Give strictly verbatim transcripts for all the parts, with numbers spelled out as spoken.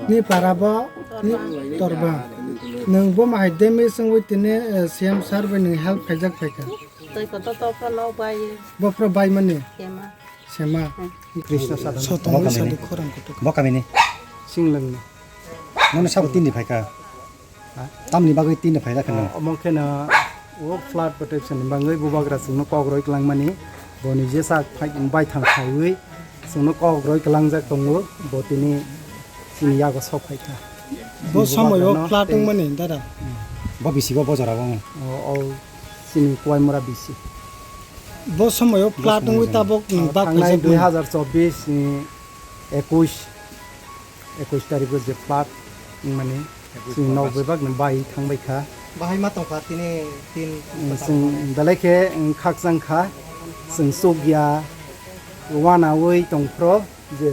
Ni para bo, ni torba. Nwng bo mahai demi sengwi tini, eh, C M sir bai nwng help khaijak phaikha. Tei koto to phano bai. Bo phro bai mani. Kema. Sema. Hmm. Krishna sadhana. Sotong bo wi kami ni. Sadi khorang kotor. Bo kami ni. Singleng ni. Nono sabo tini phaikha. Ha? Tamni bagwi tini phaikha kheno. Omo kheno o flood protection ni bagwi bubagra chwngno kok roi kwlangmani. Boni jesa phai-, baithang phaiwi chwngno kok roi kwlangjak tongo. Bo tini chini yago sok phaikha. Bo somoyo bubagrano flood tei wngmani dada. Bo bisigo bo jorabo. O, o. Chini Kuaimura bisi. Bo somoyo flood wngwi tabok nwng bak thangnai khaijak mani. Dui hazar chobbish ni ekush, ekush tarikh o je flood wngmani chini nok bebak ni bai thangbai kha. Bahai ma tongkha tini tin. Chwng belai khe khakchang kha, chwng chukya wanaui tongphro. Je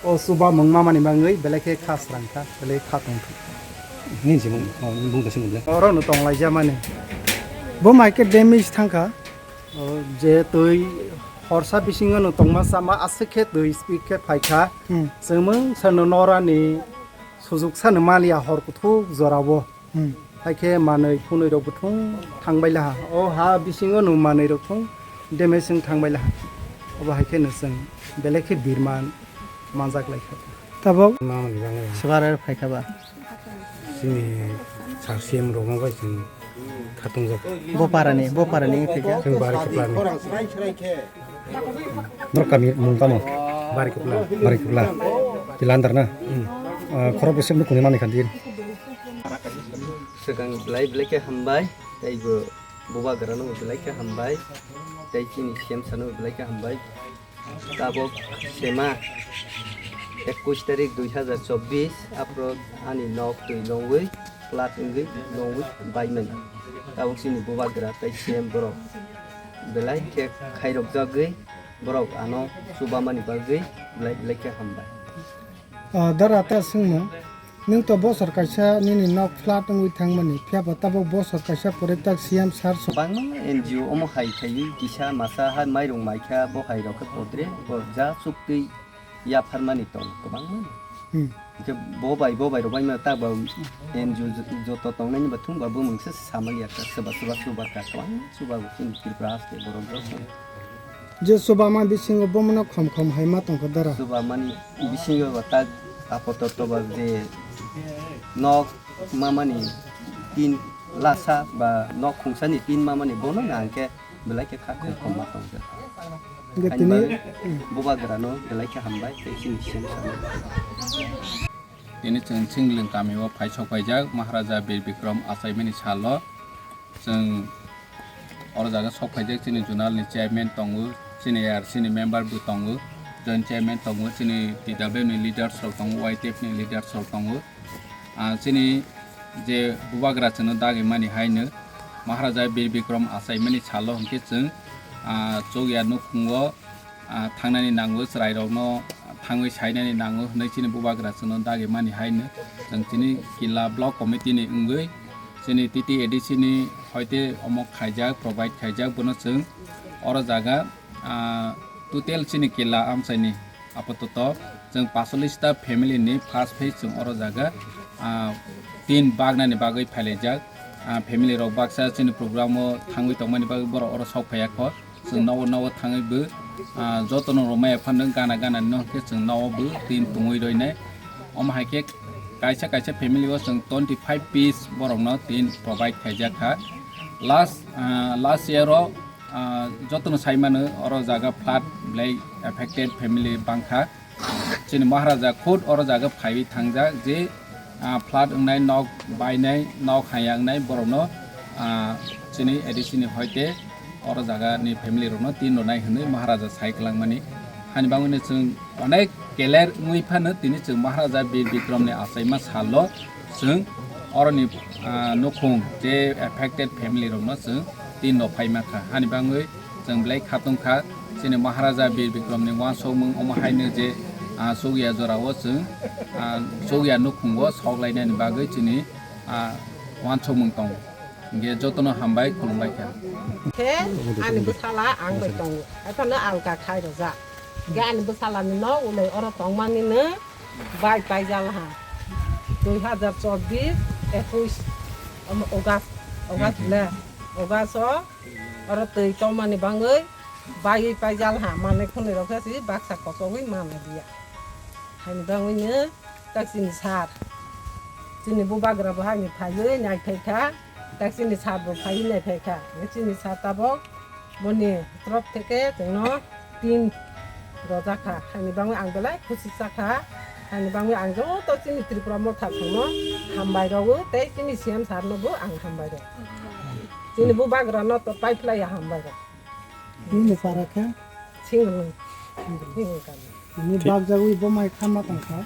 o chuba mung mamani bagwi belai khe kha srang kha, belai kha tong kha. Nini se mung, oh, nini bung da se mung le. Oro no tong lai jamani. Bo mai khe damage thang kha. O je twi horsa bisingo no tongma sama aswk khe twi speed khe phai kha. Hmm. Chwng mung sano norani sujuk sano maliya hor kuthuk jorao. Hmm. Hai khe manwi phunwi rok bo thung thang bai laha. O ha bisingo no manwi rok thung damage wng thang bai laha. Obo hai khe no chwng belai khe birman manjak lai kha. Tabok mama ni bagwi swbar phai kha ba? Chini sir C M rok ma bai chwng khatung jak. Bo para ni, bo para ni wng thai kha? Chwng Bari Kupla ni. Norok kami mung tamo? Bari Kupla. Bari Kupla. Tilandar na? Hmm. Ah, khorok bwswk nukuni manwi kha din. Swkang belai belai khe hambai, tei bo bubagrano belai khe hambai, tei chini C M sano belai khe hambai. Tabok sema ekush tarik dui hazar chobbish, aphro ani nok twi longwi, flood wngwi longwi baimani. Tabok chini bubagra tei C M borok belai khe khairokjagwi, borok ano chubamani bagwi belai belai khe hambai. Ah, dara ta swngmung, nwng to bosor kaisa nini nok flood wngwi thangmani, phiya ba tabok bosor kaisa pore tak C M sir so- Bangma N G O omo hai khaiwi kisa masa hai mairung maikha, bo hai rok khe podre, bo ja chuktwi yapharmani tong kwbangma. Hmm. Hwnkhe bo bai, bo bai rok bai ma tak ba N G O jo-, joto tongnaini ba thung ba bumung se samaliya kha, soba soba chuba kha, kwbangma chuba bo chini Tripura haste borok rok. Je chubama bisingo bomono khom khom hai ma tongkha dara. Chubamani bisingo ba tak apototo ba je nok mamani tin lasa ba nok khungsani tin mamani bono nang khe belai khe kha khom khom ma tongkha. Hingke tini bubagrano belai khe hambai tei chini seng sano. Tini chwng Singlwng kamio phai sok paijak Maharaja Bir Bikram achaimani salo. Chwng oro jaga sok phaijak, chini zonal ni chairman tongo, chini A R C ni member bo tongo, joint chairman tongo, chini T W ni leaders rok tongo, Y T F ni leaders rok tongo. Ah, chini je bubagra chwngno dagwi mani haino Maharaja Bir Bikram achaimani salo hwnkhe chwng, ah, chukya nukhungo ah, thangnani nango, chwrairokno thangwi sainani nango hwnwi chini bubagra chwngno dagwi mani haino chwng chini Killa Block Committee ni wngwi chini T T A D C ni hoite omo khaijak, provide khaijak, bono chwng oro jaga, ah, total chini Killa amchaini apatot chwng pasollis ta family ni first phase chwng oro jaga, ah, tin bagnani bagwi phailaijak. Ah, family rok baksa chini program o thangwi tongmani bagwi borok oro sok phaiya kho. Chwng nogo nogo thangwi bo, ah, jotono rwmaya phano gana gana no hwnkhe chwng nogo bo tin tongwi roinai. Omo hai khe kaisa kaisa family o chwng twenty five piece borokno tin provide khaijak kha. Last, ah, last year o, ah, jotono sai mano oro jaga flood belai affected family bangkha. Chini Maharaja khud oro jaga phaiwi thangjak je, ah, flood wngnai, nok bainai, nok haya wngnai borokno, ah, chini A D C ni hoite oro jaga ni family rokno tin rwnai hwnwi Maharaja sai kwlangmani. Hani bagwino chwng onek keler wngwi phano tini chwng Maharaja Bir Bikram ni achaima salo chwng oroni, ah, nukhung je affected family rokno chwng tin rw phaima kha. Hani bagwi chwng belai khatung kha, chini Maharaja Bir Bikram ni uansukmung omo haino je ah, chukya jorao chwng, ah, chukya nukhungo sok lainani bagwi chini, ah, uansukmung tongo. Hinkhe jotono hambai, khulumbai kha. Khe ani bwsala ang bai tongo. Ekhano alka khai rwjak. Hinkhe ani bwsalani no ulai oro tongmani no bai paijal ha. Dui hazar chobbish, ekush, um, August, August le. August o oro twi tongmani bangwi baiwi paijal ha. Manwi khwnwi rok khe si baksa kochogwi manwi liya. Haini bangwi no tak chini sir. Chini bubagra bo haini phaiwi naiphai kha. Tak chini sir bo phaiwi naiphai kha. Chini sir tabok boni torop theke chwngno tin rojak kha. Haini bangwi ang belai khusi cha kha. Haini bangwi ang joto chini Tripura Motha thangno hambai rwo tei chini C M sir no bo ang hambai rwo. Chini bubagra no to pai phlai ya hambai rwo. Bini para khe? Single. Single kami. Ini bagjagwi bo mai khama tongkha.